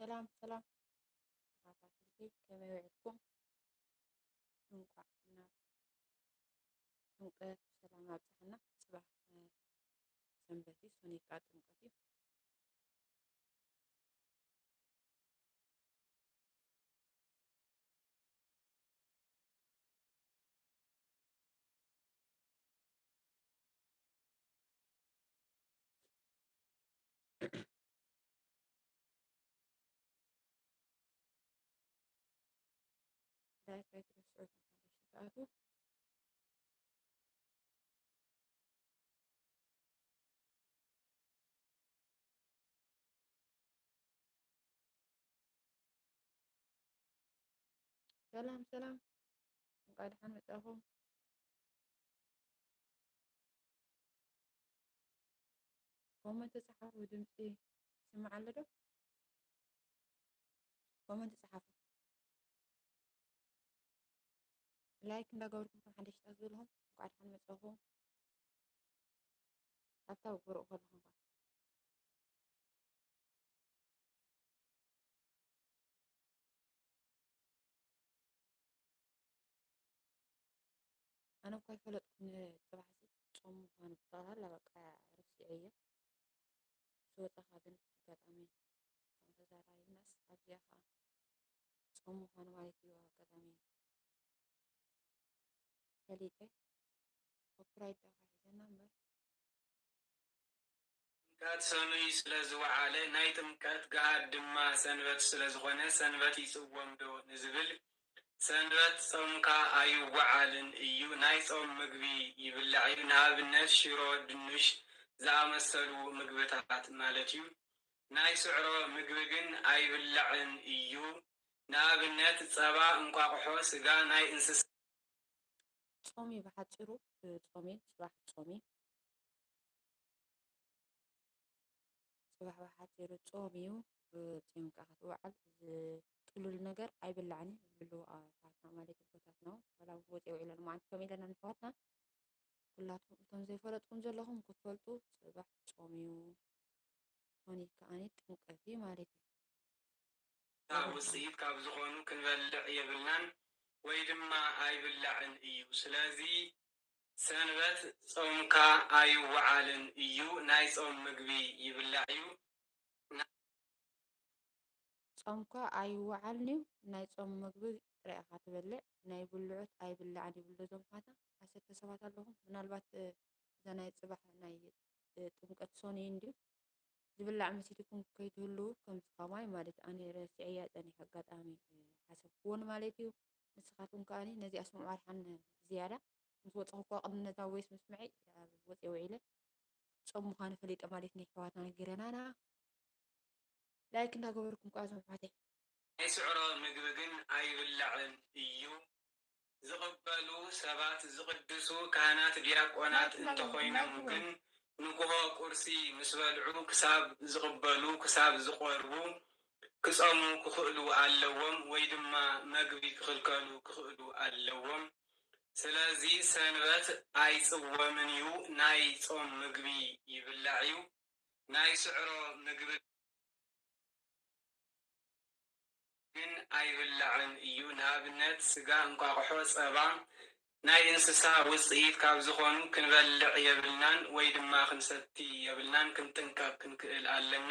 ሰላም ሰላም ተኸታተልቲ፣ ከመይ ውዒልኩም? እንኳዕ ናብ ጥምቀት ብሰላም ኣብፀሐና። ፅባሕ ሰንበት እዩ፣ ሶኒካ ጥምቀት እዩ። ላይክ ኣይትረስዑ ተመልሽ ትኣትዉ። ሰላም ሰላም፣ እንኳዕ ደሓን መጻኹም። ኮመንት ጸሓፉ፣ ድምጺ ይስማዕ ኣሎ ዶ? ኮመንት ጸሓፉ። ላይክ እንዳገበርኩም፣ ከም ሓደሽቲ ዘለኹም እንኳዕ ደሓን መጻኹም። ኣብታ ብርኡ ከለኹም ኣነ እኳ ኣይፈለጥኩን፣ ጽባሕ እዚ ጾም ምዃኑ ብጠቕላላ በቃ ረሲዐዮ። ዝወጸኻ ግን ኣጋጣሚ ከም ተዛራቢናስ ኣብዚኣ ኸኣ ጾም ምዃኑ ማለት እዩ። ኣጋጣሚ ፈሊጠ። ኮፒራይት ዳኻ ሒዘና እምበር። ጥምቀት ሰኑይ ስለ ዝወዓለ ናይ ጥምቀት ገሃድ ድማ ሰንበት ስለ ዝኾነ ሰንበት ይጽወም ዶ ንዝብል ሰንበት ጾምካ ኣይወዓልን እዩ። ናይ ጾም ምግቢ ይብላዕ እዩ። ንኣብነት ሽሮ፣ ድንሽ ዝኣመሰሉ ምግብታት ማለት እዩ። ናይ ስዕሮ ምግቢ ግን ኣይብላዕን እዩ። ንኣብነት ጸባ፣ እንቋቑሖ፣ ስጋ ናይ እንስሳ። ጾም እዩ ብሓጺሩ፣ እ፣ ጾም እዩ፣ ጽባሕ ጾም እዩ። ጽባሕ ብሓጺሩ ጾም እዩ። እ፣ ጾም ከኣ ክትውዓል፣ ዝ-፣ ጥሉል ነገር ኣይብላዕን እዩ ዝብሉ ኣሕዋትና ማለት እዩ፣ ኣቦታትና እውን። ዋላ እውን ወጺኦም ውዒሎም፣ መዓልቲ ከም ኢለና ንኣሕዋትና፣ ኩላትኩም እቶም ዘይፈለጥኩም ዘለኹም ክትፈልጡ፣ ጽባሕ ጾም እዩ። ሶኒ ከኣኒ ጥምቀት እዩ ማለት እዩ። ውጽኢት ካብ ዝኾኑ ክንበልዕ የብልናን ወይ ድማ ኣይብላዕን እዩ። ስለዚ ሰንበት ጾምካ ኣይወዓልን እዩ፣ ናይ ጾም ምግቢ ይብላዕ እዩ። ጾምካ ኣይወዓልን እዩ፣ ናይ ጾም ምግቢ ጥራይ ኢኻ ትበልዕ፣ ናይ ብልዑት ኣይብላዕን ይብሉ እዞም ኣሕዋትና። ዓሰርተ ሰባት ኣለኹም፣ ምናልባት፣ እ፣ እዛ ናይ ጽባሕ ናይ፣ እ፣ ጥምቀት ሶኒ እንድዩ። ዝብላዕ መሲልኩም ከይትህልዉ፣ ከምዚ ከማይ ማለት ኣነ ረሲዐያ ጸኒሐ፣ ኣጋጣሚ ሓሰብክዎን ማለት እዩ። ንስኻትኩም ከኣ ነዚ ኣስምዑ ኣድሓን ዝያዳ። ምስ ወጻኹ እኳ ቅድሚ ነዛ ቮይስ ምስምዐይ ኣብ ወጽየ ውዒለ። ጾም ምዃኑ ፈሊጠ ማለት ናይ ኣሕዋትና ነጊረናና። ላይክ እንዳገበርኩም ከኣ እዞም ኣሕዋተይ። ናይ ስዕሮ ምግቢ ግን ኣይብላዕን እዩ። ዝቕበሉ ሰባት ዝቕድሱ ካህናት ዲያቆናት እንተኾይኖም ግን ንግሆ ቁርሲ ምስ በልዑ ክሳብ ዝቕበሉ፣ ክሳብ ዝቖርቡ ክጸሙ ክኽእሉ ኣለዎም፣ ወይ ድማ መግቢ ክኽልከሉ ክኽእሉ ኣለዎም። ስለዚ ሰንበት ኣይጽወምን እዩ፣ ናይ ጾም ምግቢ ይብላዕ እዩ። ናይ ስዕሮ ምግቢ ግን ኣይብላዕን እዩ። ንኣብነት ስጋ፣ እንቋቑሖ፣ ጸባ፣ ናይ እንስሳ ውጽኢት ካብ ዝኾኑ ክንበልዕ የብልናን ወይ ድማ ክንሰቲ የብልናን። ክንጥንቀቕ ክንክእል ኣለና።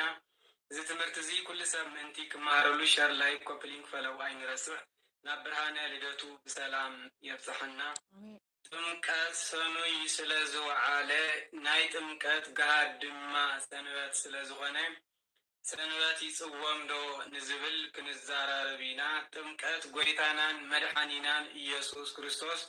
እዚ ትምህርቲ እዚ ኩሉ ሰብ ምእንቲ ክመሃረሉ ሸር፣ ላይክ፣ ኮፒ ሊንክ፣ ፈለው ኣይንረስዕ። ናብ ብርሃነ ልደቱ ብሰላም የብጽሓና። ኣሜን። ጥምቀት ሰኑይ ስለ ዝወዓለ ናይ ጥምቀት ገሃድ ድማ ሰንበት ስለ ዝኾነ ሰንበት ይጽወም ዶ ንዝብል ክንዘራረብ ኢና። ጥምቀት ጐይታናን መድሓኒናን ኢየሱስ ክርስቶስ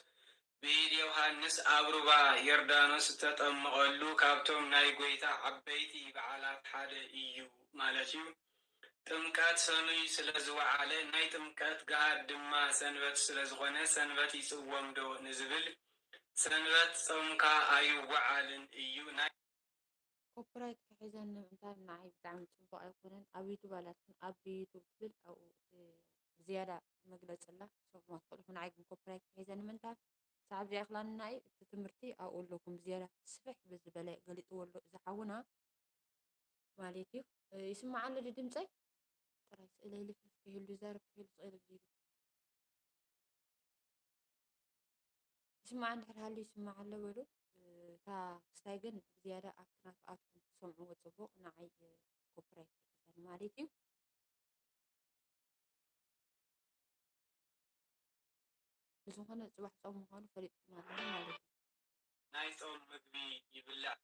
ብኢድ ዮሃንስ ኣብ ሩባ ዮርዳኖስ ዝተጠመቐሉ ካብቶም ናይ ጐይታ ዓበይቲ በዓላት ሓደ እዩ ማለት እዩ። ጥምቀት ሰኑይ ስለ ዝወዓለ ናይ ጥምቀት ገሃድ ድማ ሰንበት ስለ ዝኾነ ሰንበት ይጽወም ዶ ንዝብል ሰንበት ጾምካ ኣይወዓልን እዩ። ናይ ኮፒራይት ክሒዘኒ ምእንታን ንዓይ ብጣዕሚ ጽቡቕ ኣይኮነን። ኣብ ዩቱብ ኣላትኩም፣ ኣብ ዩቱብ ትብል ኣብኡ፣ እ፣ ዝያዳ መግለጺ ኣላ፣ ክትሰምዑዋ ትኽእሉ ኢኹም። ንዓይ ግን ኮፒራይት ክሒዘኒ ምእንታን ሰዓብ ዘይኣኽላኒ ንዓይ እቲ ትምህርቲ ኣብኡ ኣለኩም። ብዝያዳ ስፍሕ ብዝበለ ገሊጽዎ ኣሎ እዚ ሓውና ማለት እዩ። እ፣ ይስማዕ ኣሎ ድምጸይ? ጥራይ ስእለይ ልፍልፍ ከይህሉ፣ ይዛረብ ከይህሉ ስቕ ኢለ ብዚዱ። ይስማዕ እንድሕር ሃልዩ ይስማዕ ኣሎ በሉ። እታ ክስታይ ግን ብዝያዳ ኣብቲ ናቱ ኣትኩም ትሰምዕዎ ጽቡቕ፣ ንዓይ ኮፒራይት ኣይትእዘኒ ማለት እዩ። ብዝኾነ ጽባሕ ጾም ምዃኑ ፈሊጥኩም ኣለኹም ማለት እዩ። ናይ ጾም ምግቢ ይብላዕ።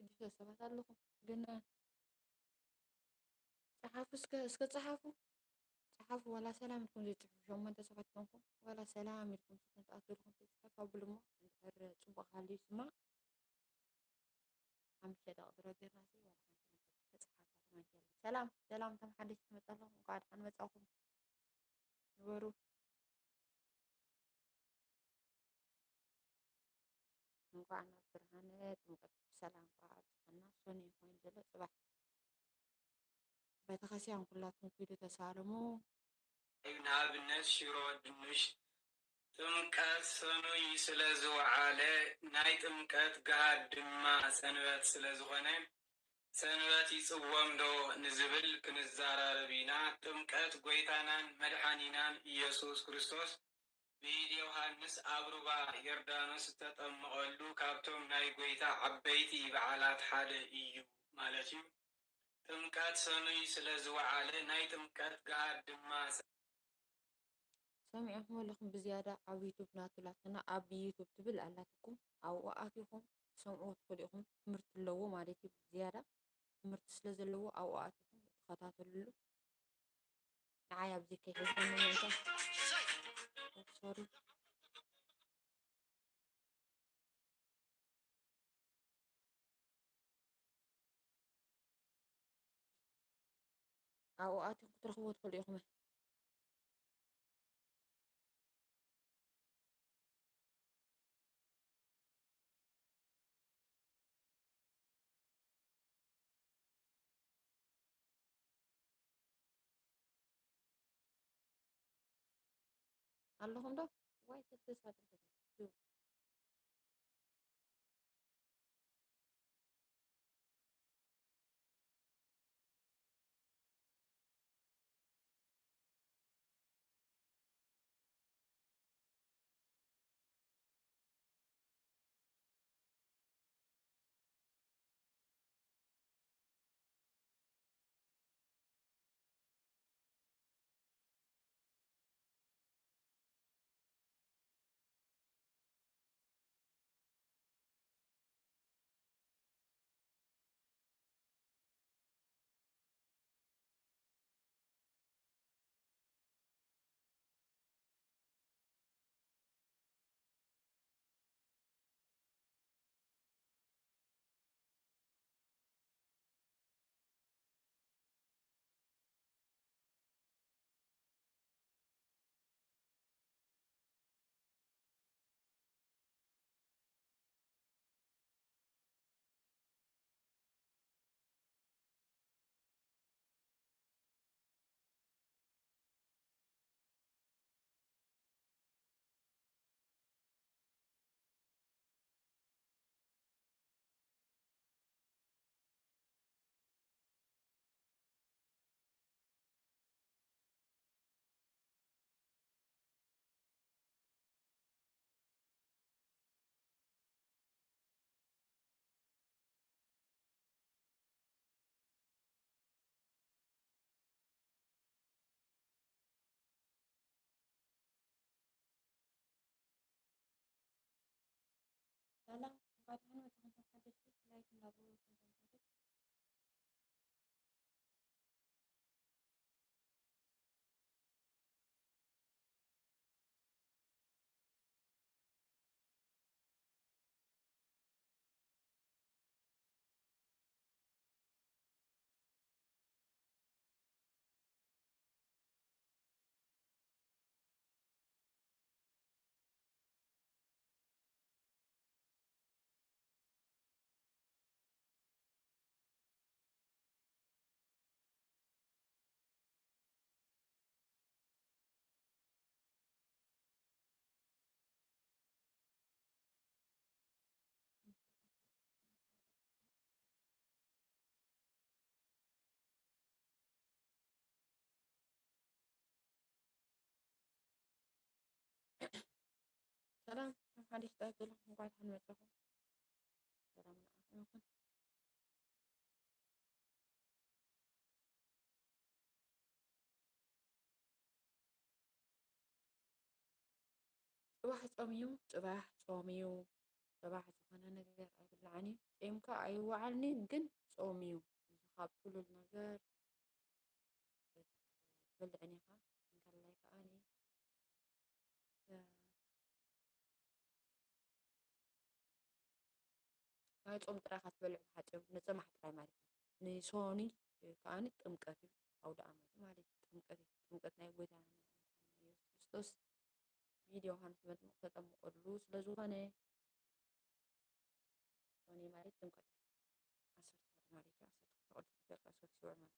ሽዱሽተ ሰባት ኣለኹም ግን ጸሓፉ እስከ፣ እስከ ጸሓፉ፣ ጸሓፉ። ዋላ ሰላም ኢልኩም ዘይትጽሕፉ፣ ሸሞንተ ሰባት ኮንኩም ዋላ ሰላም ኢልኩም ስልኩም ትኣትዉ ኢልኩም ዘይትጽሕፉ ኣብሉ እሞ፣ እንድሕር ጽቡቕ ሃልዩ ይስማዕ። ሓሙሽተ ደቂቕ ድሮ ጌርና ሲ ዋላ ሓንቲ ነገር ተጸሓፉ ከማን የለን። ሰላም፣ ሰላም፣ እቶም ሓደሽቲ ትመጹ ኣለኹም፣ እንኳዕ ደሓን መጻኹም። ንበሩ። እንኳዕ ናብ ብርሃነ ጥምቀት ብሰላም ከኣ ኣብጽሓና። ሰኑይ ኮይኑ ዘሎ ጽባሕ ቤተክርስትያን ኩላትኩም ኪዱ ተሳለሙ። እዩ። ንኣብነት ሽሮ ድንሽ ጥምቀት ሰኑይ ስለ ዝወዓለ ናይ ጥምቀት ገሃድ ድማ ሰንበት ስለ ዝኾነ ሰንበት ይጽወም ዶ ንዝብል ክንዘራረብ ኢና። ጥምቀት ጎይታናን መድሓኒናን ኢየሱስ ክርስቶስ ብኢድ ዮሃንስ ኣብ ሩባ ዮርዳኖስ ዝተጠመቐሉ ካብቶም ናይ ጎይታ ዓበይቲ በዓላት ሓደ እዩ ማለት እዩ። ጥምቀት ሰኑይ ስለ ዝወዓለ ናይ ጥምቀት ገሃድ ድማ ሰሚዕኹም ኣለኹም ብዝያዳ ኣብ ዩቱብ ናቱ ላትና ኣብ ዩቱብ ትብል ኣላትኩም ኣብኡ ኣቲኹም ትሰምዕዎ ትኽእሉ ኢኹም። ትምህርቲ ኣለዎ ማለት እዩ። ብዝያዳ ትምህርቲ ስለ ዘለዎ ኣብኡ ኣቲኹም ተኸታተልሉ። ንዓይ ኣብዚ ከይሕዝኒ ምእንታ ሶሪ። ኣብኡ ኣቲኹም ክትረኽብዎ ትኽእሉ ኢኹም። ኣለኹም ዶ? ዋይ ተተሳትፎ ሰላም፣ ሓድሽ ጣት ዘለኹም እንኳን ደሓን መጻኹም። ሰላም ንዓኹም ይኹን። ጽባሕ ጾም እዩ፣ ጽባሕ ጾም እዩ። ጽባሕ ዝኾነ ነገር ኣይብላዕን እዩ። ጾምካ ኣይወዓልን እዩ፣ ግን ጾም እዩ። እዚ ካብ ጥሉል ነገር በልዕን ኢኻ። እንከላይ ከኣ ናይ ጾም ጥራይ ኢኻ ትበልዕ ብሓጺሩ፣ ንጽባሕ ጥራይ ማለት እዩ። ንሶኒ ከኣ ጥምቀት እዩ፣ ኣውደ ኣመት ማለት እዩ። ጥምቀት እዩ። ጥምቀት ናይ ጎይታና መድሓኒና ኢየሱስ ክርስቶስ ብኢድ ዮሃንስ መጥምቕ ተጠምቐሉ ስለ ዝኾነ፣ ሶኒ ማለት ጥምቀት እዩ። ዓሰርተ ሓደ ማለት እዩ። ዓሰርተ ሓደ ቅዱስ ገብርኤል፣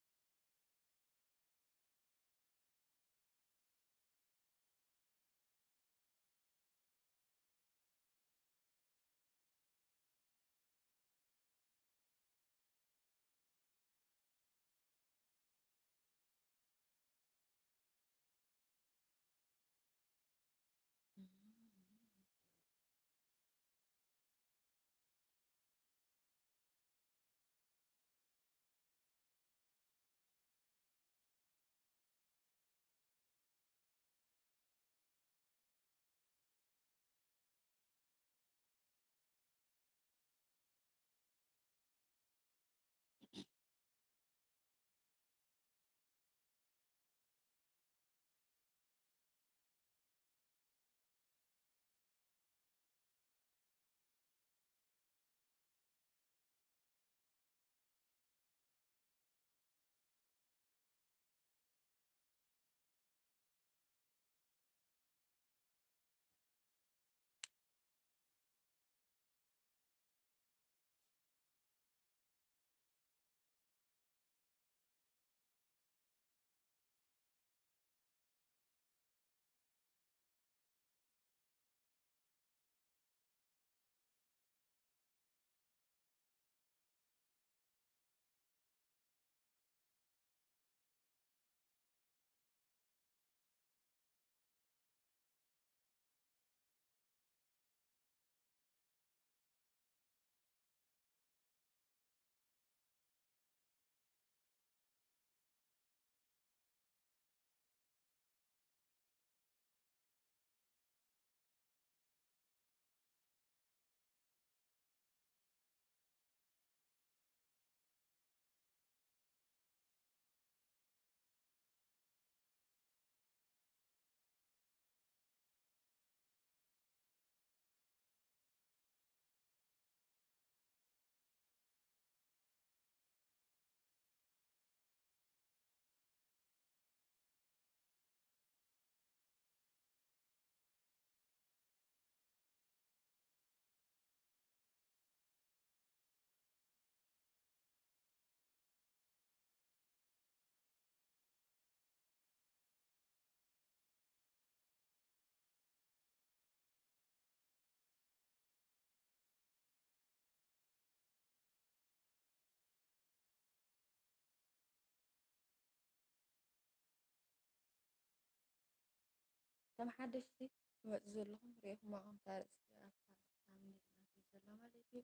ዓሰርተ ሰብዓ ማለት እዩ። ከም ሓደሽቲ ትመፁ ዘለኹም ሪኢኹም ኣቐምታ ርእሲ ኣርታ ሳምኒ ናተይ ዘሎ ማለት እዩ።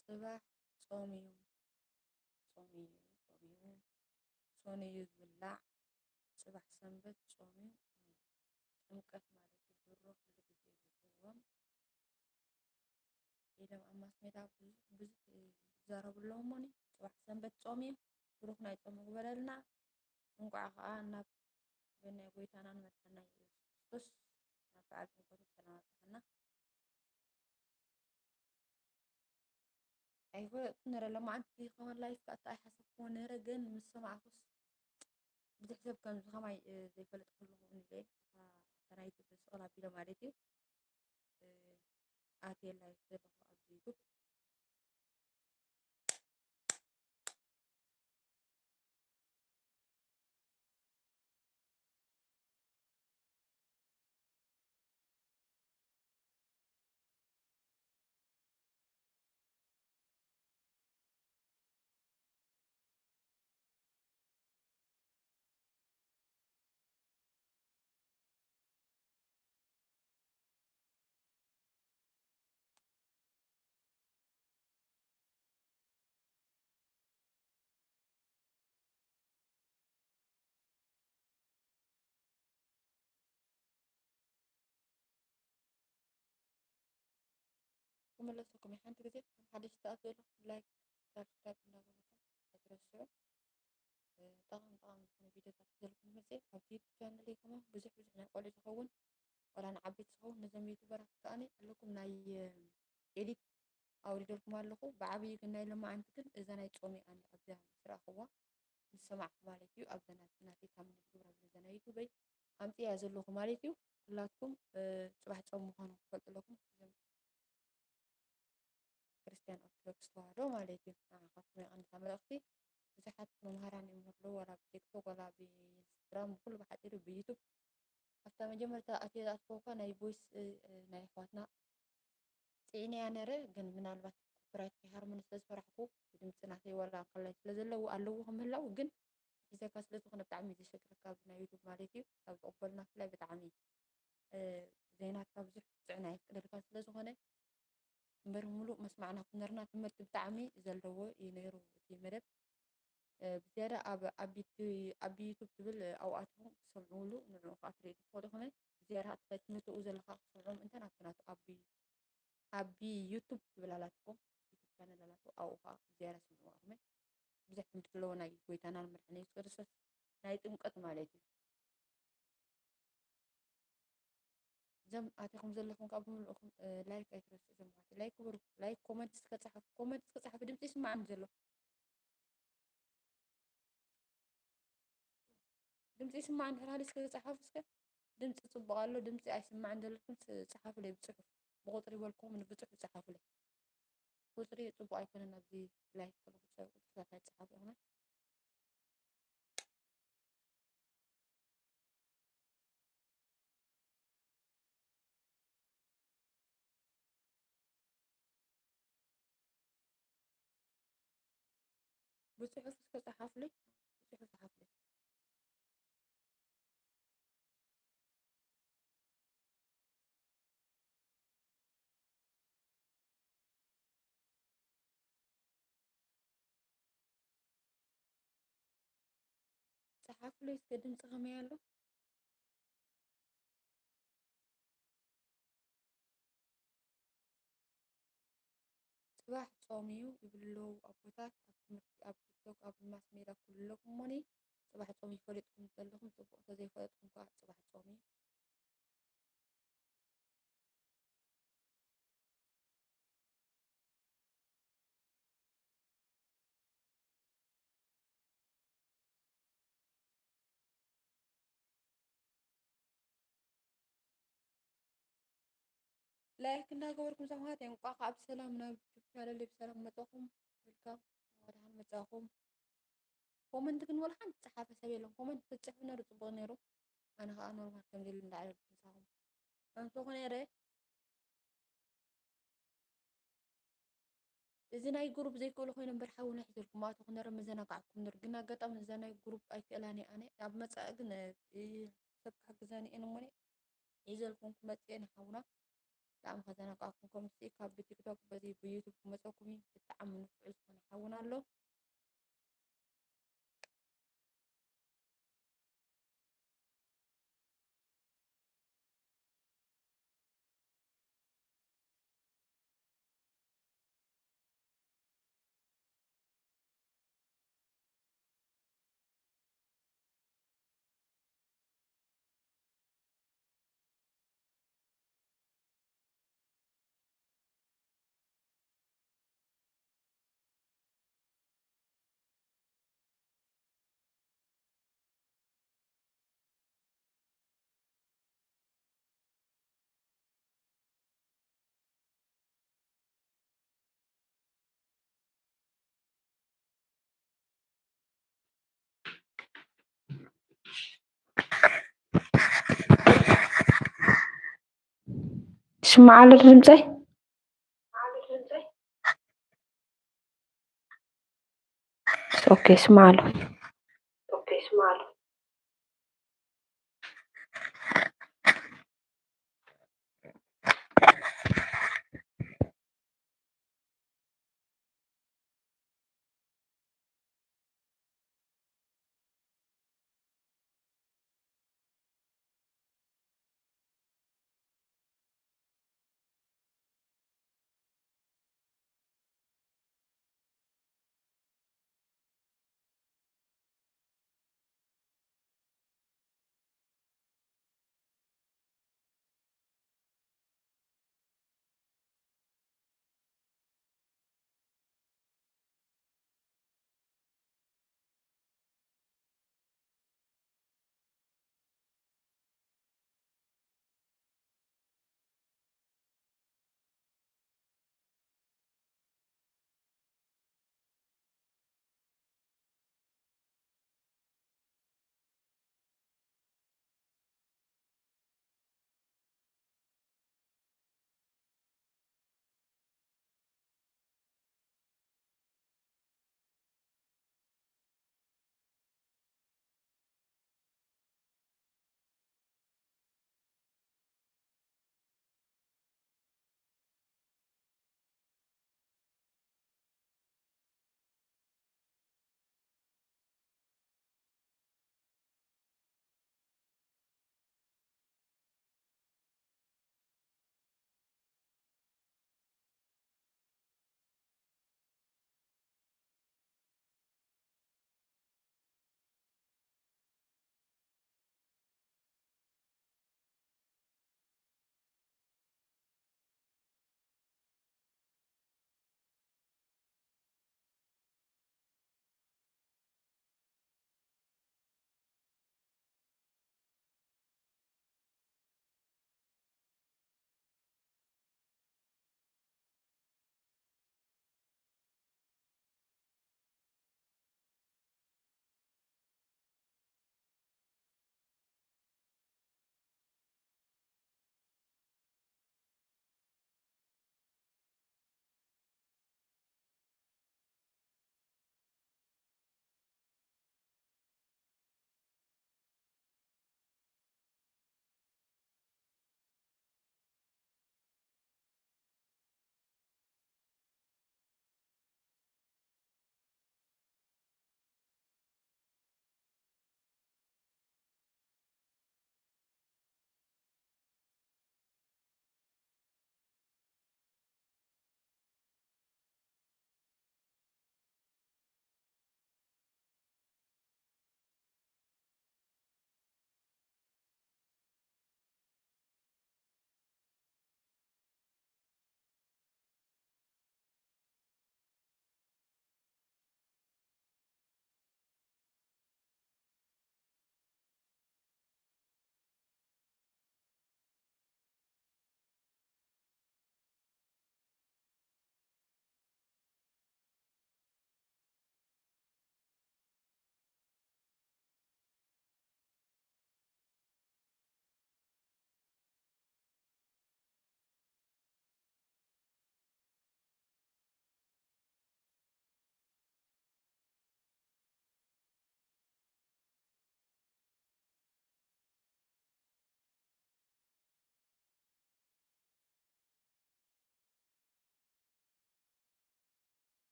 ጽባሕ ጾም እዩ። ጾም እዩ። ጾም እዩ። ሶን እዩ ዝብላዕ። ጽባሕ ሰንበት ጾም እዩ። ጥምቀት ማለት እዩ። ድሮ ኩሉ ግዜ ዝብልዎም ኢሎም ኣብ ማስ ሜዳ ብዙሕ ብዙሕ ይዛረቡ ኣለዉ እሞኒ፣ ጽባሕ ሰንበት ጾም እዩ፣ ብሩኽ ናይ ጾም ይግበረልና። እንቋዕ ከኣ ናብ ናይ ጎይታናን መድሓንና ኢየሱስ ክርስቶስ ናብ በዓል ጥምቀቱ ብሰላም ኣብጽሓና። ኣይፈለጥኩ ነረ፣ ሎማዓንቲ ከማን ላይፍ ከኣ ኣይሓሰብኩዎ ነረ፣ ግን ምስ ሰማዕኩስ ብዙሕ ሰብ ከምዚ ከማይ፣ እ፣ ዘይፈለጥኩ ኣለኹ ኢለ፣ እታ፣ እታ ናይ ዩቱብ ስቕል ኣቢለ ማለት እዩ። እ፣ ኣትየ ላይፍ ዘለኹ ኣብዚ ዩቱብ። ክመለሰኩም እየ። ሓንቲ ግዜ ከም ሓደሽ ትኣትዉ ዘለኹም ላይክ፣ ሳብስክራይብ እናገበርኩም ኣይትረስዑ። እ፣ ጠቓሚ ጠቓሚ ዝኾነ ቪድዮታት ሒዘልኩም መፅየ። ኣብዚ ዩቱብ ቻነለይ ከማን ብዙሕ ብዙሕ ናይ ቆልዑ ዝኸውን ዋላ ንዓበይቲ ዝኸውን ነዞም ዩቱበራት ከኣኒ ኣለኩም ናይ፣ እ፣ ኤዲት ኣውሪደልኩም ኣለኹ። ብዓብዪ ግን ናይ ሎማዓንቲ ግን እዛ ናይ ጾም እያ ኣነ ኣብዚኣ ምስ ረኣኽዋ ምስ ሰማዕኩ ማለት እዩ። ኣብዛ ናት-፣ ናተይ ታምኔል ግብራ ኣብዛ ናይ ዩቱበይ ኣምፅያ ዘለኹ ማለት እዩ። ኩላትኩም፣ እ፣ ፅባሕ ጾም ምዃኑ ክፈልጡ ኣለኩም። እዞም ክርስትያን ኦርቶዶክስ ተዋህዶ ማለት እዩ። ንዓኻትኩም የቐንታ መልእኽቲ። ብዙሓት መምሃራን እዮም ዘለዉ፣ ዋላ ብቲክቶክ፣ ዋላ ብኢንስታግራም፣ ብኩሉ ብሓፂሩ ብዩቱብ። ኣብታ መጀመርታ ኣትየ ዝኣተኹ እኳ ናይ ቮይስ፣ እ፣ እ፣ ናይ ኣሕዋትና ፅዒነያ ነይረ፣ ግን ምናልባት ኮፒራይት ከይሃርሙኒ ስለ ዝፈራሕኩ፣ ብድምፂ ናተይ ዋላ ከላይ ስለ ዘለዉ ኣለዉ ክምህላው፣ ግን ሒዘካ ስለ ዝኾነ ብጣዕሚ እዩ ዘሸግረካ ኣብዚ ናይ ዩቱብ ማለት እዩ። ካብ ዝቕበሉና ብፍላይ ብጣዕሚ፣ እ፣ ዘይናትካ ብዙሕ ክፅዕን ኣየፍቅደልካን ስለ ዝኾነ፣ እምበር ምሉእ መስማዕናኩም ነርና። ትምህርቲ ብጣዕሚ ዘለዎ እዩ ነይሩ እቲ መደብ። እ፣ ብዝያዳ ኣብ፣ ኣብ ዩቱ-፣ ኣብ ዩቱብ ትብል፣ እ፣ ኣብኡ ኣትኹም ትሰምዕሉ፣ ንዕኡ ከዓ ትርእዩ ትኽእሉ ኢኹም። ብዝያዳ እቲ ትምህርትኡ ዘለካ ክትሰምዑ ምእንታን ኣብቲ ናቱ ኣብ፣ ኣብ ዩቱብ ትብል ኣላትኩም፣ ዩቱብ ቻነል ኣላቱ፣ ኣብኡ ከዓ ብዝያዳ ስምዕዋ ኢኹም። ብዙሕ ትምህርቲ ኣለዎ ናይ ጎይታናን መድሓኒና የሱስ ክርስቶስ ናይ ጥምቀት ማለት እዩ። እዞም ኣቲኹም ዘለኹም ካብ ብምልእኹም፣ እ፣ ላይክ ኣይትረስዑ። እዞም ኣቲ ላይክ ግበሩ። ላይክ፣ ኮመንት እስከ ጸሓፉ። ኮመንት እስከ ጸሓፉ። ድምፂ ይስማዓኒ ዘሎ። ድምፂ ይስማዓኒ ድሕር ሃሊ እስከ ጸሓፉ እስከ። ድምፂ ጽቡቕ ኣሎ፣ ድምፂ ኣይስማዕን ዘለኩም ስ-፣ ጸሓፉለይ ብጽሑፍ። ብቁፅሪ በልኩም ንብጽሑፍ ጸሓፉለይ። ቁፅሪ ጽቡቕ ኣይኮነን ኣብዚ ላይክ ከለኹ ጸ-፣ ቁፅርታት ኣይጸሓፉ ይኹን። ብጽሑፍ እስከ ጸሓፍለይ፣ ብጽሑፍ ጸሓፍለይ። ጸሓፍለይ እስከ ድምፂ ከመይ ኣሎ? ጽባሕ ጾም እዩ ይብሉ ኣለዉ ኣቦታት ኣብ ትምህርቲ፣ ኣብ ቲክቶክ፣ ኣብ ማስ ሜድያ ኩሉ ኣለኩም እሞኒ። ጽባሕ ጾም እዩ ፈሊጥኩም ዘለኹም ጽቡቕ፣ እንተዘይፈለጥኩም ከኣ ጽባሕ ጾም እዩ። ላይክ እናገበርኩም ሰማዕት እንቋዕ ከዓ ብሰላም ናብ ዩቱብ ቻነለይ ብሰላም መጻኹም። ዌልካም፣ እንኳዕ ደሓን መጻኹም። ኮመንት ግን ወላ ሓንቲ ዝጸሓፈ ሰብ የለን። ኮመንት ተትጽሕፉ ነይሩ ጽቡቕ ነይሩ። ኣነ ከዓ ኖርማል ከም ዘለ እንዳዕለልኩ ምሳኹም ኣምሰኹ ነይረ። እዚ ናይ ግሩፕ ዘይክእሉ ኮይኖም እምበር ሓውና ሒዘልኩም ኣተኹ ነረ መዘናጋዕኩም ነር። ግን ኣጋጣሚ እዛ ናይ ግሩፕ ኣይክእላን እየ ኣነ። ኣብ መጻኢ ግን፣ እ፣ ሰብ ክሕግዘኒ እየ እሞኒ ሒዘልኩም ክመጽእ እየ ንሓውና። ብጣዕሚ ከዘናጋዕኩም ከምዚ ካብ ብቲክቶክ በዚ ብዩቱብ ክመጸኩም እዩ። ብጣዕሚ ንፉዕ ዝኾነ ሓውና ኣሎ። ይስማዕ ኣሎ ድምፀይ? ኦኬ፣ ይስማዕ ኣሎ።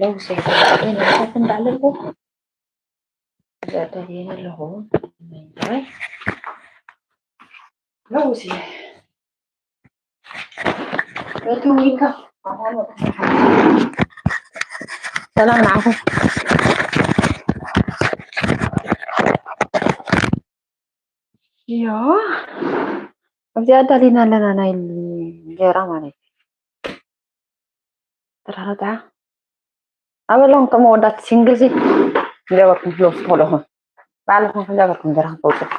ለውስ ኣይኮነን፣ ግን ንሳትን ባዕለልኩም እዛ ደልየን ኣለኹ። ለውስ ሰላም ንዓኹም። እዮ፣ ኣብዚ ኣዳሊና ኣለና ናይ እንጀራ ማለት እዩ። ተራረታ ኣበሎም ከም ወዳት ሲንግል ሲ ገበርኩም ፍሎ ትኾለኹም ባዕልኹም ገበርኩም እንጀራ ተውፅእ።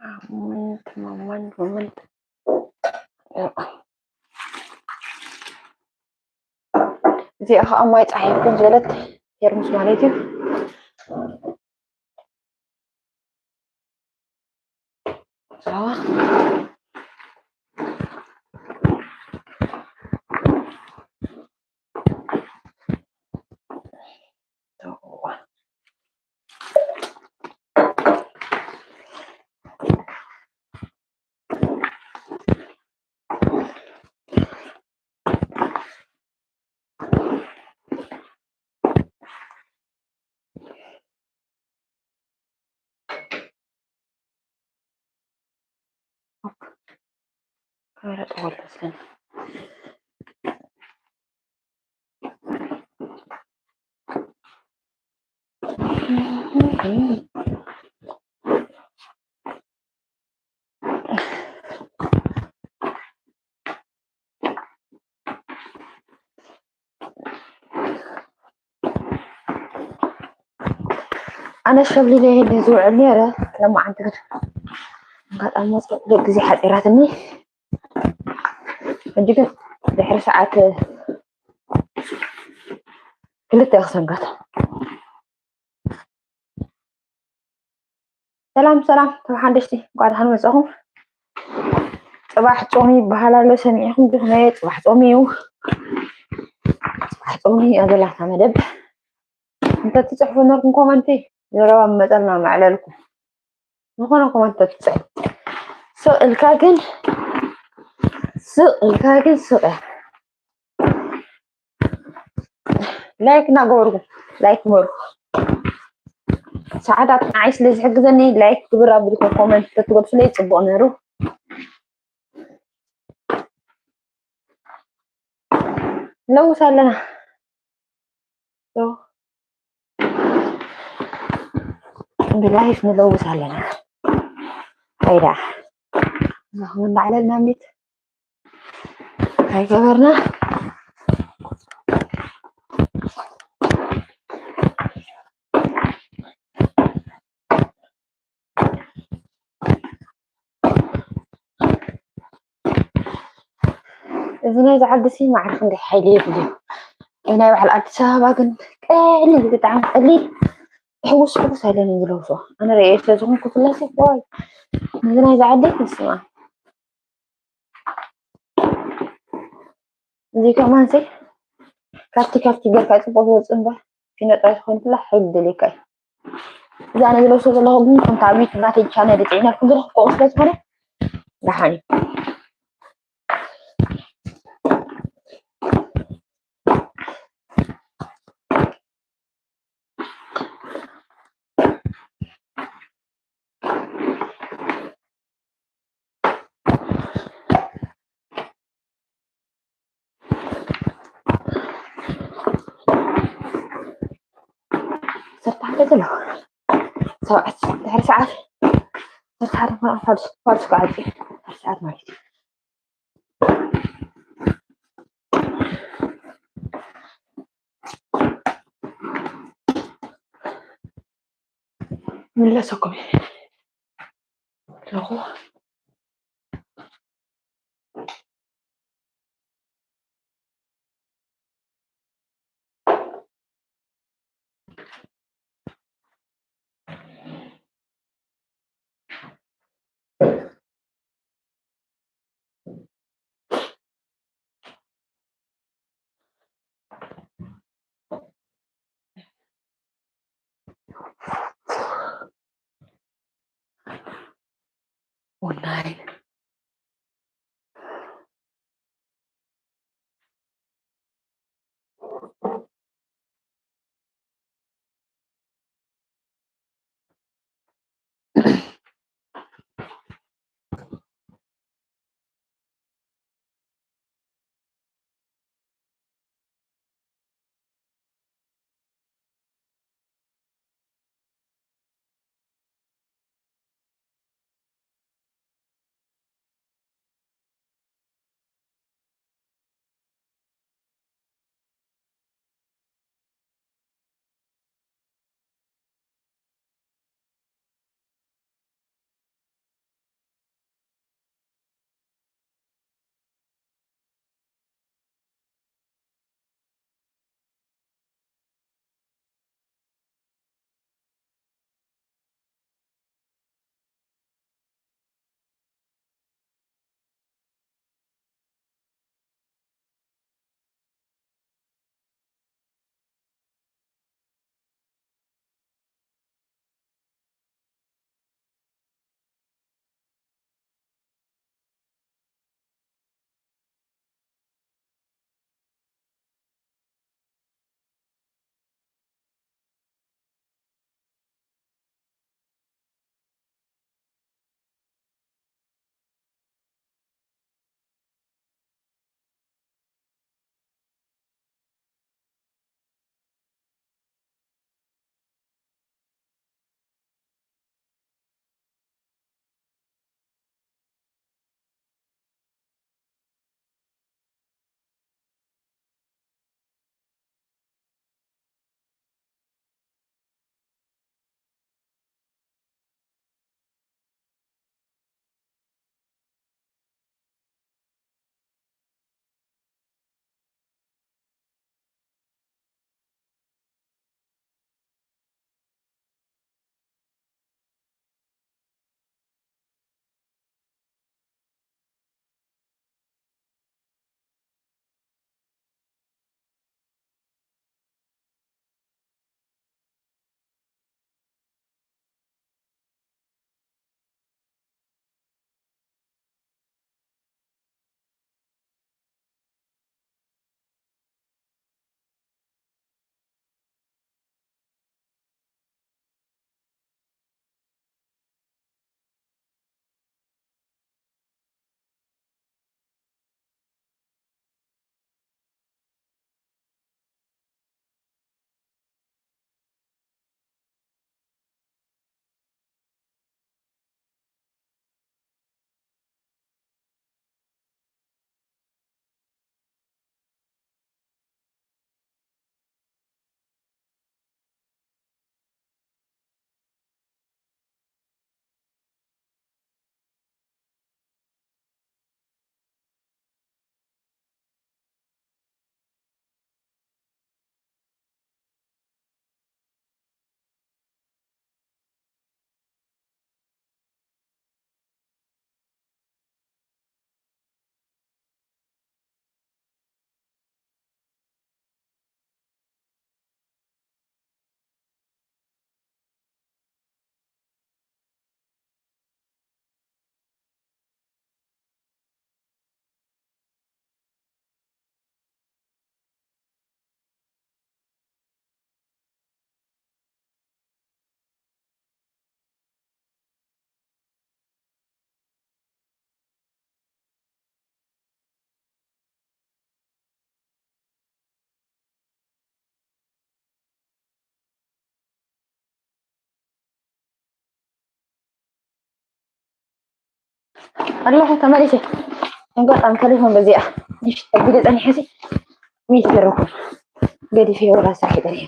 ኣመንት ማማን ማመንት እዚኣ ከዓ ማይ ፀሓይ ኮን ዝበለት ቴርሙስ ማለት እዩ። ካሜራ ጠወል መስለኒ። ኣነ ሸብሊለ ዝውዕል ነረ። ለማዓንቲ ግን ኣጋጣሚ መፅእ ግዜ ሓፂራትኒ። ሕጂ ግን ድሕሪ ሰዓት ክልተ ክሰንጋት። ሰላም ሰላም ተባሓንደሽቲ፣ እንኳዕ ደሓን መጻኹም። ጽባሕ ጾም ይበሃል ኣሎ፣ ሰሚዕኹም ዲኹም? ናይ ጽባሕ ጾም እዩ። ጽባሕ ጾም እዩ ዘለታ መደብ። እንተ ትጽሕፉ ነርኩም ኮመንቲ ዘረባ መጠልና መዕለልኩም። ዝኾነ ኮመንቲ ትጽሕፍ ስቕ ኢልካ ግን፣ ስቕ ኢልካ ግን ስቕ እያ። ላይክ እናገበርኩም፣ ላይክ ግበሩ። ሰዓታት ንዓይ ስለ ዝሕግዘኒ ላይክ ግብር ኣቢልኩም ኮመንት ተትገድፉለይ ጽቡቕ ነይሩ። ንለውስ ኣለና። ብላይፍ ንለውስ ኣለና። ኣይዳ እዛ ኸመ እንዳዕለልና ሚት ኣይገበርና። እዚ ናይ ዝዓዲ ሲ ማዕረ ክንደይ ሓይሊ የድልዮ። እዚ ናይ በዓል ኣዲስ ኣበባ ግን ቀሊል፣ ብጣዕሚ ቀሊል፣ ሕውስ ሕውስ ኣይለን ዝለብሶ። ኣነ ርእየ ስለ ዝኾንኩ ፍላሴ ዋይ፣ ነዚ ናይ ዝዓዲ ንስማ። እዚ ከማን ሲ ካብቲ፣ ካብቲ ገርካ ጽቡቕ ዝወጽእ እምበር፣ ፊኖ ጥራይ ዝኾንኩላ ሓይሊ ደልየካ እዩ። እዚ ኣነ ዝለብሶ ዘለኹ ግን ከምቲ ኣብ ዩቱብ ናተይ ቻነል ይጽዒነልኩም ዘለኹ ከምኡ ስለ ዝኾነ ደሓን እዩ። ዓሰርተ ሓደ ዘሎ ሰብዓት ድሕሪ ሰዓት ዓሰርተ ሓደ ፋልስ፣ ፋልስ ክዓፂ ድሕሪ ሰዓት ማለት እዩ። ምለሰኩም ኣለኹ። ኦንላይን ኣለኹ ተመሊሰ። ኣጋጣሚ ተሌፎን በዚኣ ንእሽተይ ኣቢለ ጸኒሐ ሲ ሚት ገረኩ። ገዲፈ ወላ ሳሒ ጠኒሐ።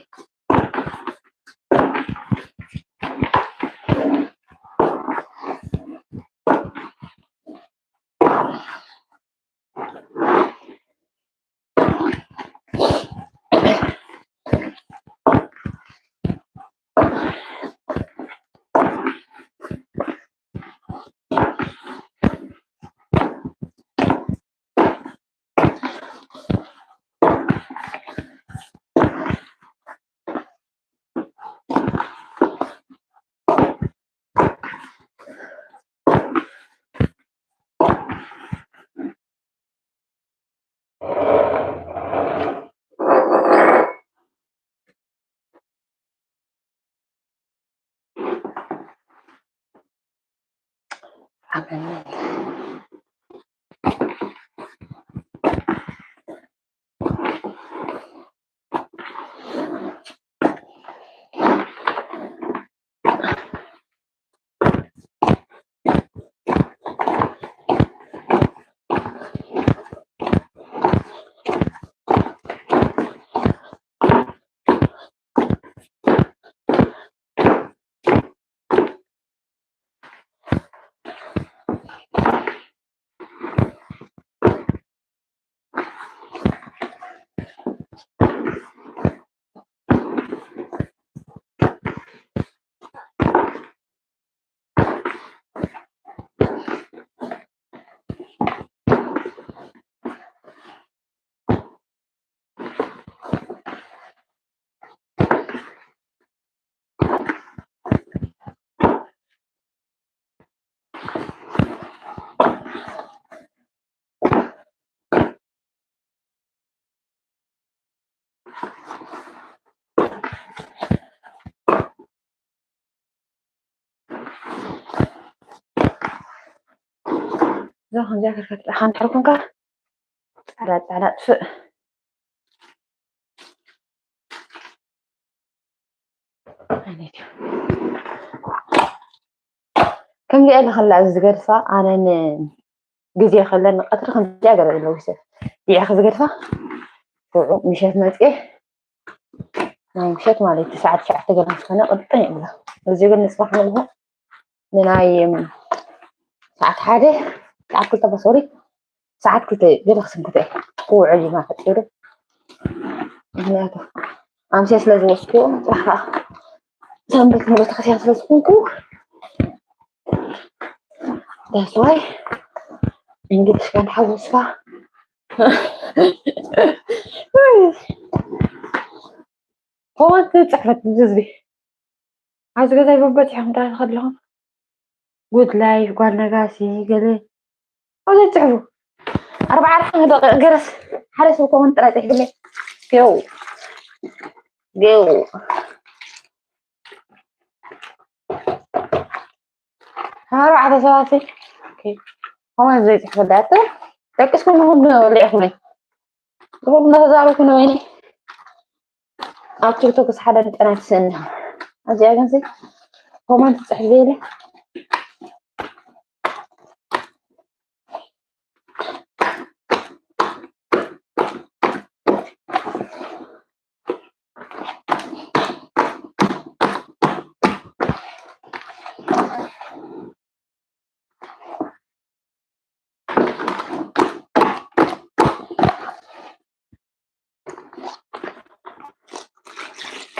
እዛ ከምዚኣ ከርከት ሓንሕር ኮንካ ጻዕዳ ጻዕዳ ጥፍእ። ከምዚኣ ኢለ ከላ እዚ ዝገድፋ ኣነ ን-፣ ግዜ ከለኒ ቀትሪ ከምዚኣ ገለ ኣለዉ ሰብ ዲዕኺ ዝገድፋ ሽዑ ምሸት መፅኤ ናይ ምሸት ማለት እዩ ሰዓት ትሽዓተ ገለ ዝኾነ ቅጥን ይብላ። እዚ ግን ንፅባሕ ንግሆ ንናይ ሰዓት ሓደ ሰዓት ክልተ በሶሪ ሰዓት ክልተ ገለ ክስንክተ ክውዕል እዩ ማለት እዩ። ምክንያቱ ኣምስያ ስለ ዝወስኩ ጽባሕ ከዓ ሰንበት ንቤተክርስትያን ስለ ዝኾንኩ that's why እንግዲህ ሽጋን ሓወስካ ኮመንት ጽሕፈት ህዝቢ ኣብዚ ገዛ ይበበጽ ይኹም ጥራይ ከለኹም ጉድ ላይፍ ጓል ነጋሲ ገለ ኣብዚ ጽሕፉ ኣርባዓ ኣርባዓ ደቂቕ ገረስ ሓደ ሰብ ኮመንት ጥራይ ጽሕፍለይ ጌው ጌው ኣርባዕተ ሰባት ኮመንት ዘይጽሕፈለይ ኣተ ደቅስኩም ንኹም በሊዕኹመይ ንኹም እናተዛረብኩ ነበይኒ ኣብ ቲክቶክ ስ ሓደ ንጠና ትስእንኻ ኣዚኣ ግን ኮመንት ጽሕፍ የለ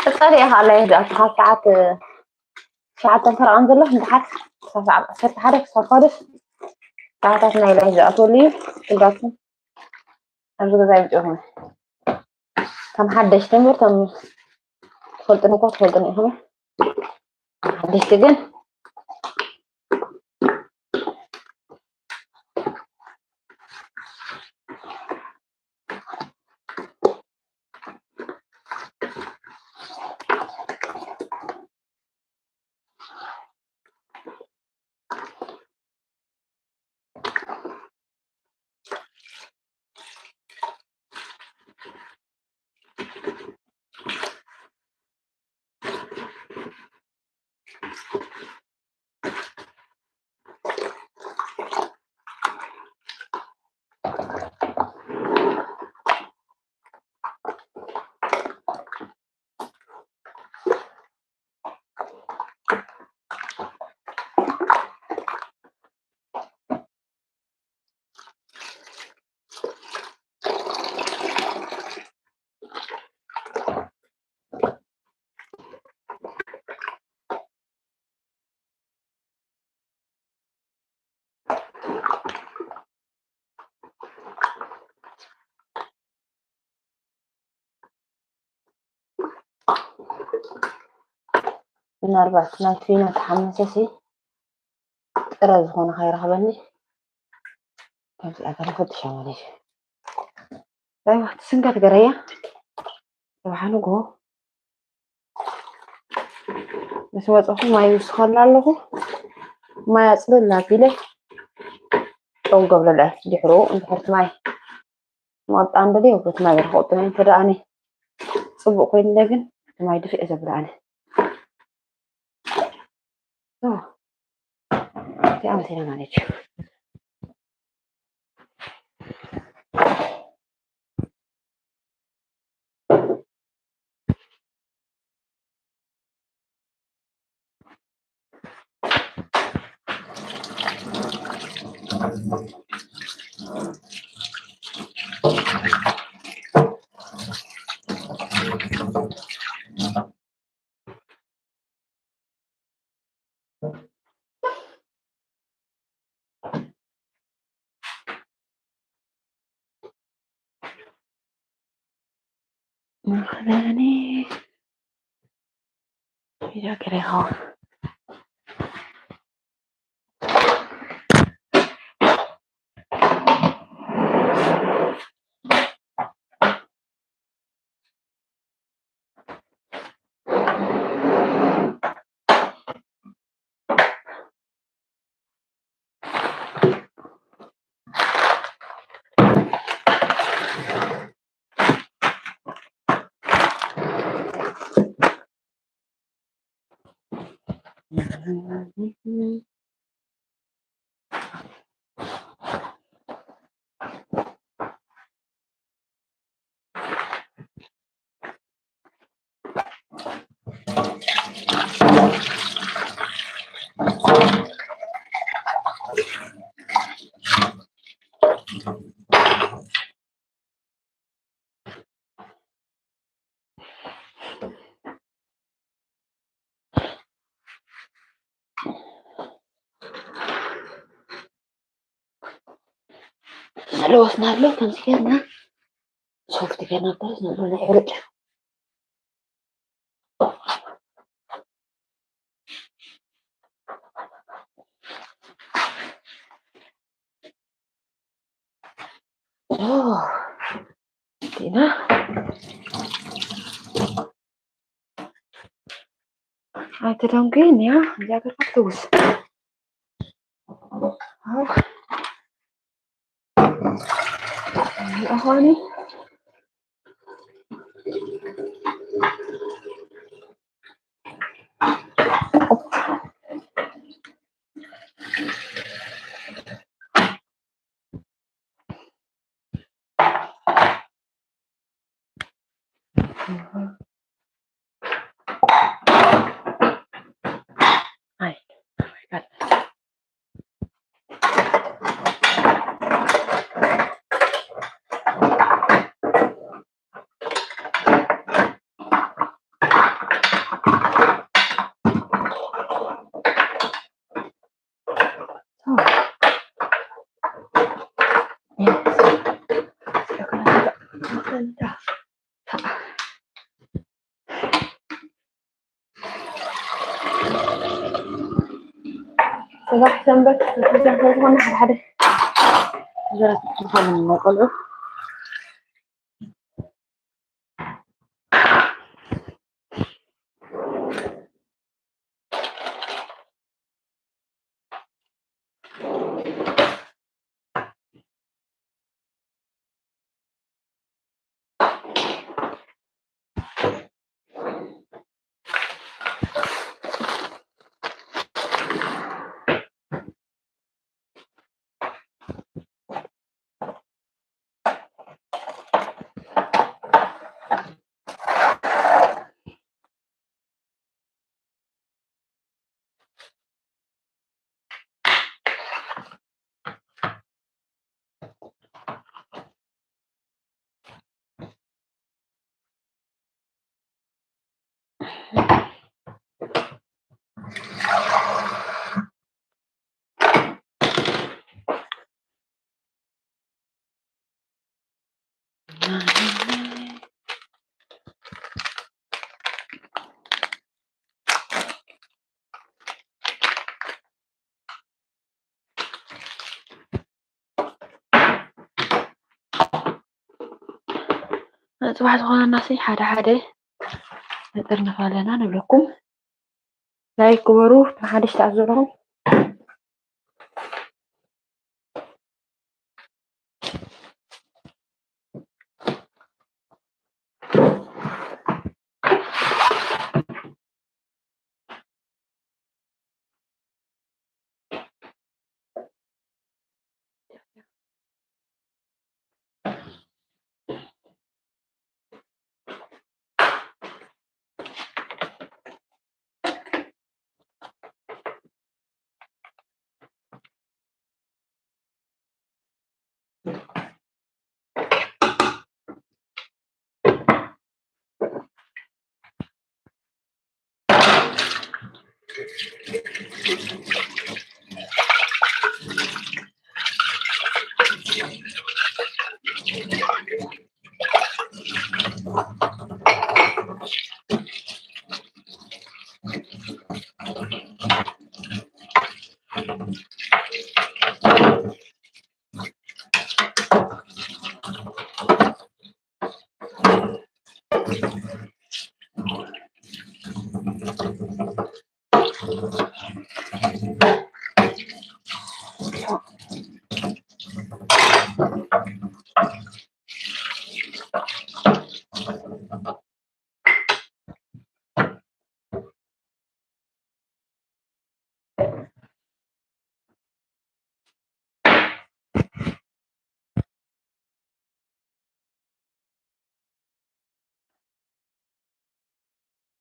ቀጻሊ ኢኻ ኣላ ይህድኣቱ ካብ ሰዓት ትሽዓተ ፈረቓን ዘሎ ንድሓር ክሳብ ሰዓት ዓሰርተ ሓደ ክሳብ ፋዱስ ሰዓታት ናይ ላይፍ ዝኣትወሉ እዩ። ኩላትኩም ኣብዚ ገዛ ይምፅኹም ከም ሓደሽቲ እምበር ከም ትፈልጥኒ እኮ ትፈልጥኒ ኢኹም ሓደሽቲ ግን ምናልባት ናይ ፊኖ ተሓመሰሲ ጥረ ዝኾነ ከይረኽበኒ ከምዚ ኣገለ ፈትሻ ማለት እዩ። ኣይዋ ትስንከት ገረያ። ጽባሕ ንግሆ ምስ መጸኹ ማይ ይውስኸላ ኣለኹ። ማይ ኣጽልል ኣቢለ ጨው ገብረለ ድሕሩ እንድሕርቲ ማይ መወጣ እንደልዮ በቲ ማይ ገይረ ከውጥነ እንተ ደኣ እኔ ጽቡቕ ኮይኑለ ግን እቲ ማይ ድፍእ ዘብለ ኣነ። እዚኣ መሲላ ማለት እዩ። መኽደኒ ይዳግር ይኸውን። ዘለወስና ኣሎ ከምዚ ጌርና ሶፍት ጌርና ብረስ ንብሎ ናይ ሕርጭ ዲና ኣይትደንጉ እያ እዚኣ ገርካ ትውስ ኣዃኒ صباح سنبت. صباح سنبت. ጽባሕ ዝኾነና ሲ ሓደ ሓደ ነጥርንፍ ኣለና ንብለኩም። ላይክ ግበሩ፣ ንሓደሽ ተኣዘብኩም።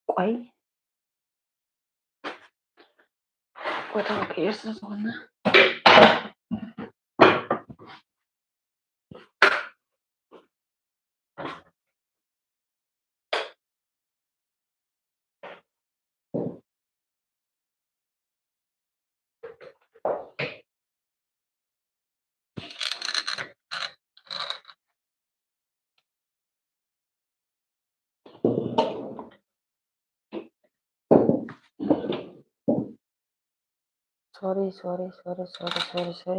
ቆይ ቦታ ክቅይር ስለ ዝኾነ ሶሪ ሶሪ ሶሪ ሶሪ ሶሪ ሶሪ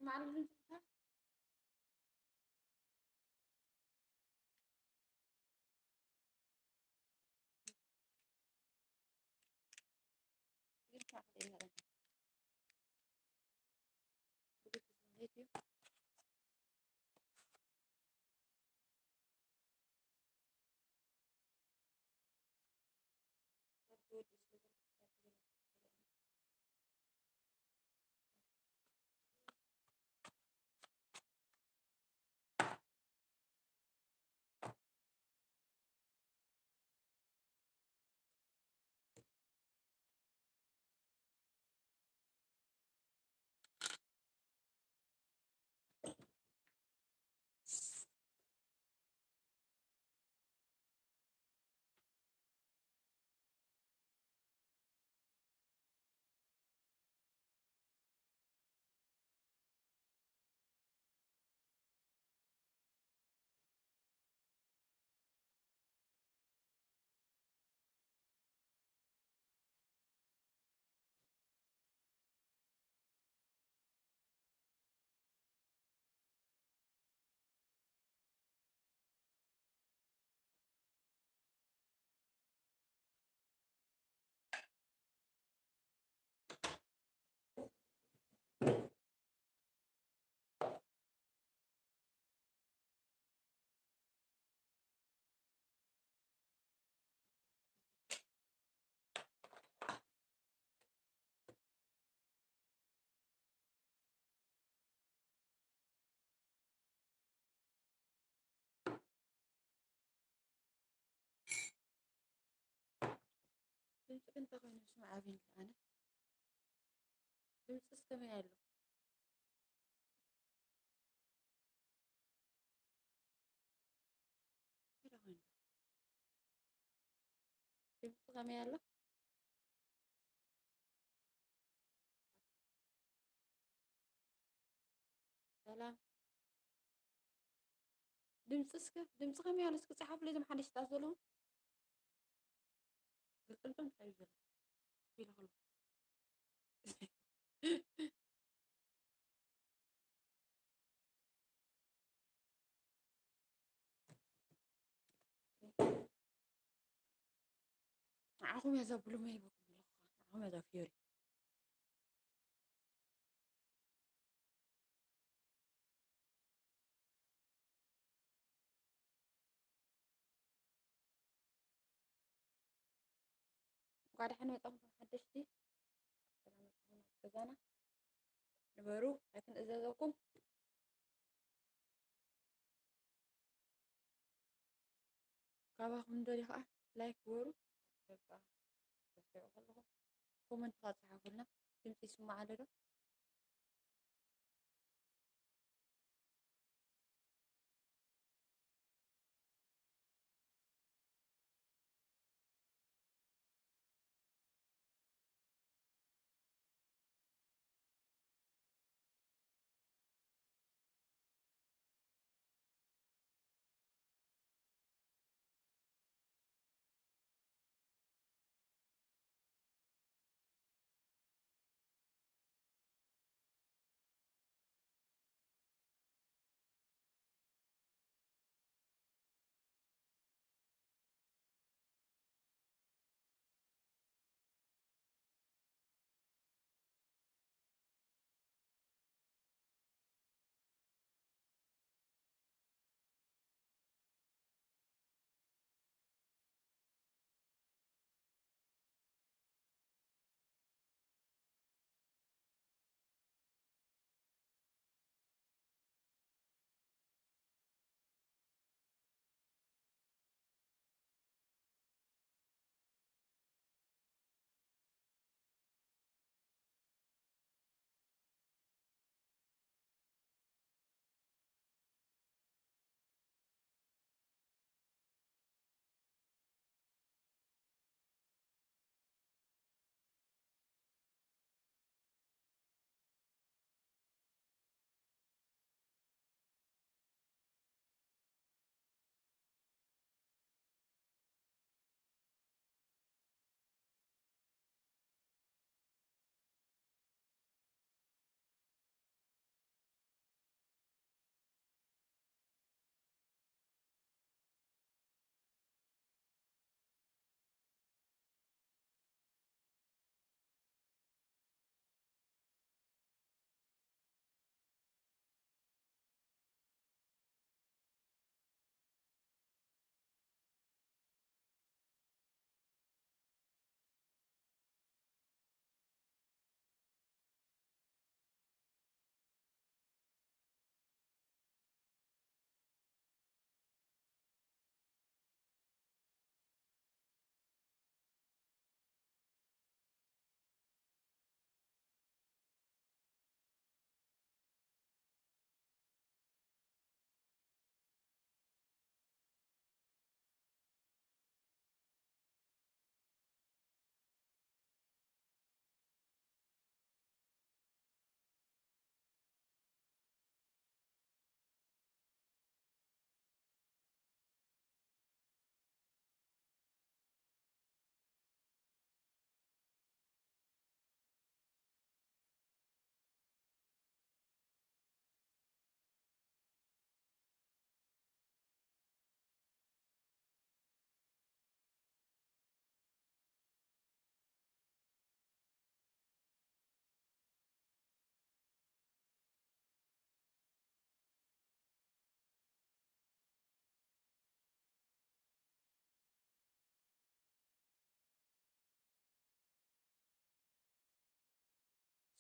ማለት ነው። ድምፂ ግን ተኾይኑ ስምዓብን ኣነ ድምፂስ ከመይ ኣሎ? ድምፂ ከመይ ኣሎ? ሰላም። ድምፂ እስከ፣ ድምፂ ከመይ ኣሎ? እስኪ ፀሓፉለይ እዞም ሓደሽቲ ዘለዉ። ግጥምጥም እንታይ እዩ ዘሎ? ኢለ ከሎ። ንዓኹም እያ ዘብሉ መይቦኩም ኣለኹ። ንዓኹም እያ ዘፍዮሪ። እንኳዕ ደሓን መጻኹም ሓደሽቲ። ሰላም መጻኹም ኣብ ገዛና። ንበሩ፣ ኣይክንእዘዘኩም። ካባኹም ንደልዩ ኸዓ ላይክ ግበሩ። በቃ፣ ተስዕቡ ከለኹም ኮመንት ኸዓ ጸሓፉልና። ድምፂ ይስማዕ ኣሎ ዶ?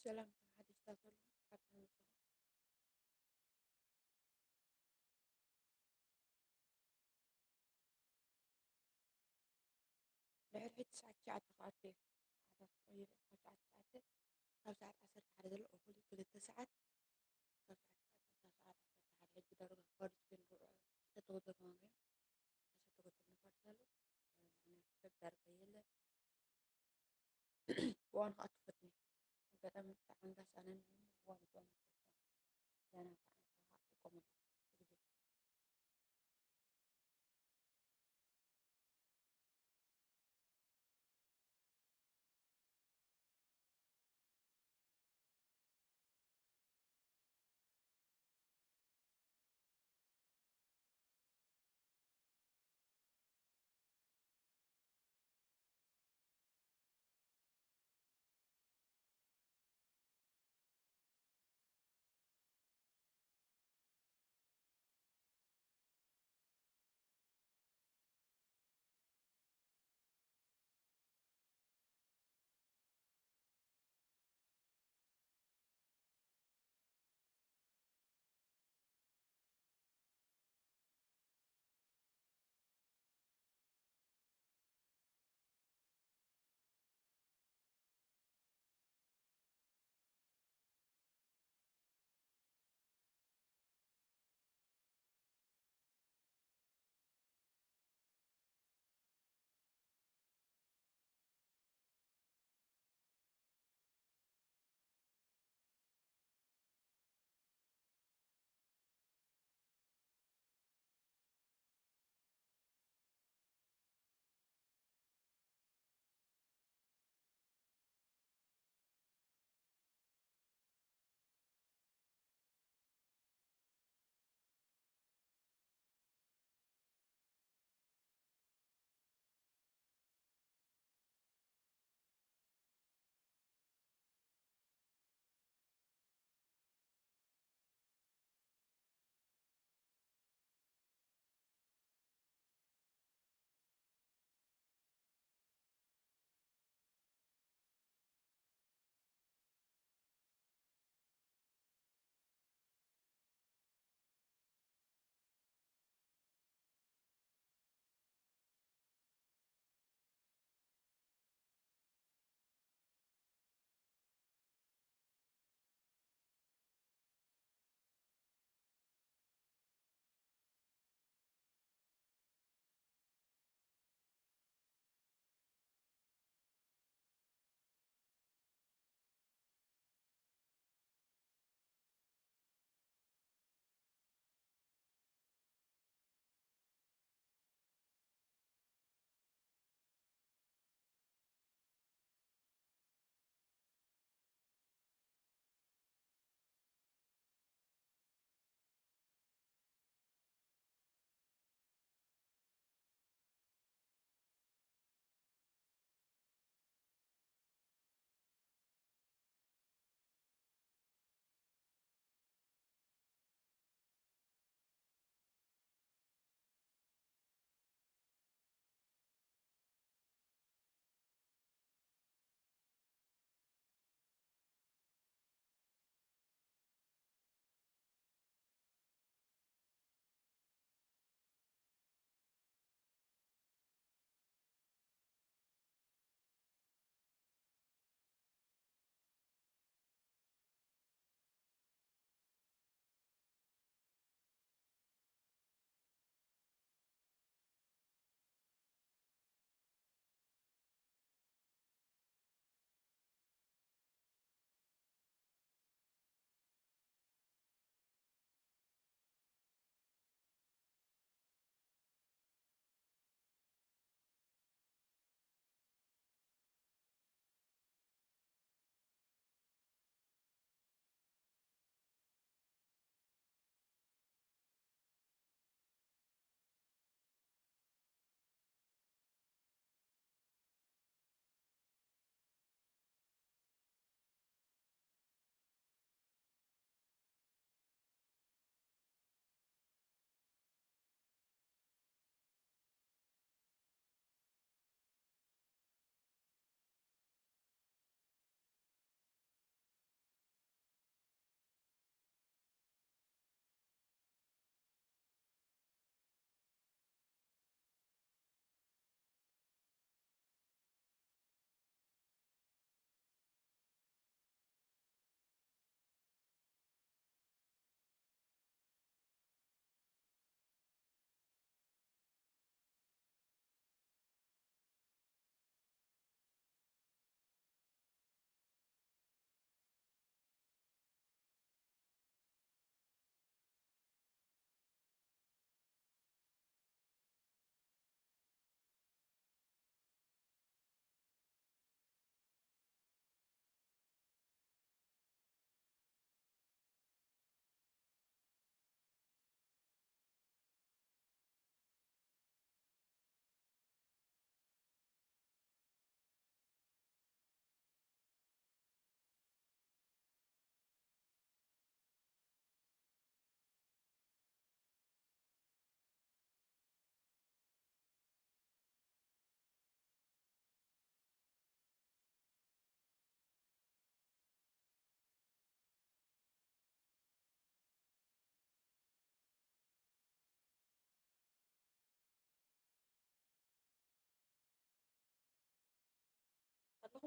ሰላም ሓደሽታ ዘሎ ካብ ተመልሶ ድሕሪ ሕጂ ሰዓት ትሽዓተ ክኣቱ እየ። ሰዓታት ተቐይሩ ካብ ሰዓት ትሽዓተ ካብ ሰዓት ዓሰርተ ሓደ ዘሎ እኹል እዩ። ክልተ ሰዓት ካብ ሰዓት ትሽዓተ ካብ ሰዓት ዓሰርተ ሓደ ሕጂ ዳርጋ ክኸዱ እስኪ ንርኦ። ዝተተወደኑ ዋጋ ዝተተወደኑ ንፋስ ኣሎ። ምኽንያቱ ሰብ ዳርጋ የለን። ብዋን ከዓ ትፈትኒ ኣጋጣሚ ተዓንጋስ ኣነን ዋን ብዋን ዘና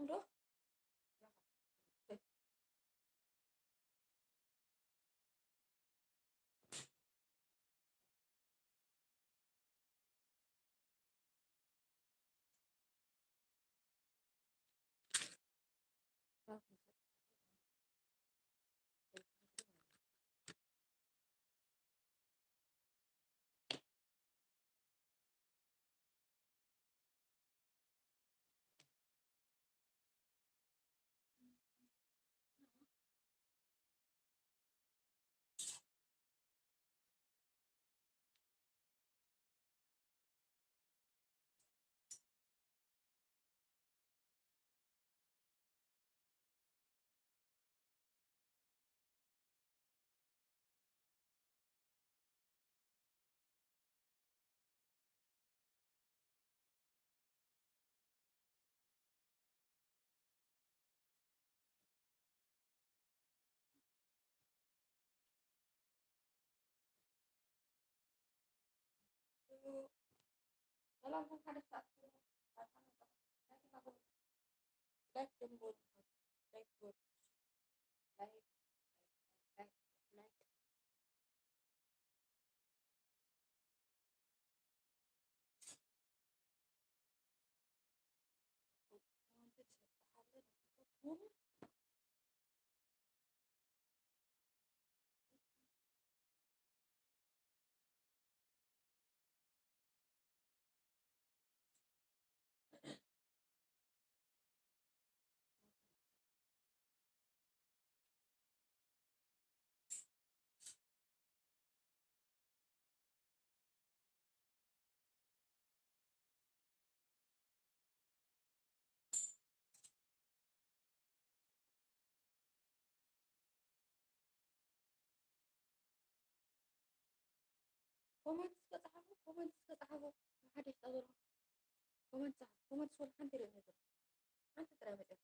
ዶ? ሰላም፣ ሓደ ሰዓት ላይክ ጀምሩ። ላይክ ጀምሩ። ላይክ፣ ላይክ፣ ላይክ። ኮመንት እስከ ጸሓፉ፣ ኮመንት እስከ ጸሓፉ። ሓደ ይስጣ ዘሎ ኮመንት ጸሓፉ። ኮመንት ስለ ሓንቲ ርእዩ ነበር። ሓንቲ ጥራይ መጽኣ።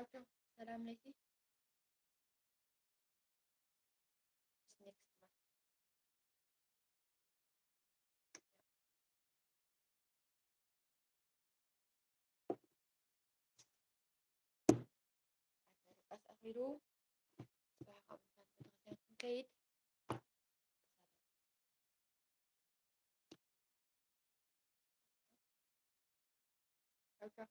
ቻው ቻው። ሰላም ለይኪ። Next month. ኣሰሪሩ ጽባሕ ካብ ቤተክርስትያን ክንከይድ። ቻው ቻው።